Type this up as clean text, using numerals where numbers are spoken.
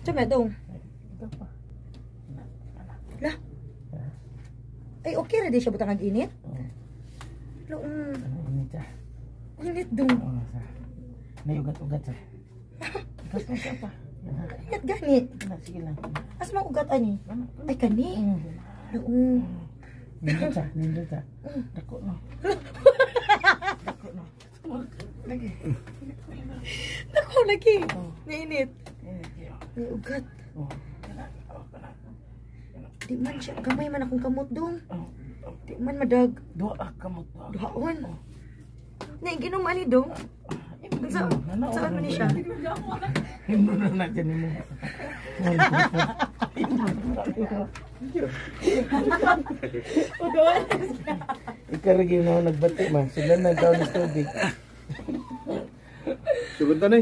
Sa dong. Ito pa. Lah. Ay, okay ra di siya butang ang init. Oh, Loong. ano init siya. Init dong. Oh, sa. May ugat-ugat siya. Ikaw pa siya pa. Init gani. Ana, sige lang. Asa mang ugat ani? Ano? Ay, kani. Loong. Nindot siya, nindot siya. Dako no. Dako no. Lagi. Dako lagi. Niinit. Init yun. May ugat. Oh, kana. Oh, kana. Di man siya. Gamay man akong kamot dong. Oh, oh. Di man madag. Duha ah, kamot. Duha. Duhaon. Nay, ginom ani dong. Unsa saan man ni siya? Himno na na dyan mo. Ikarigi na ako nagbati man. Sila na daw ni tubig. Sugod na.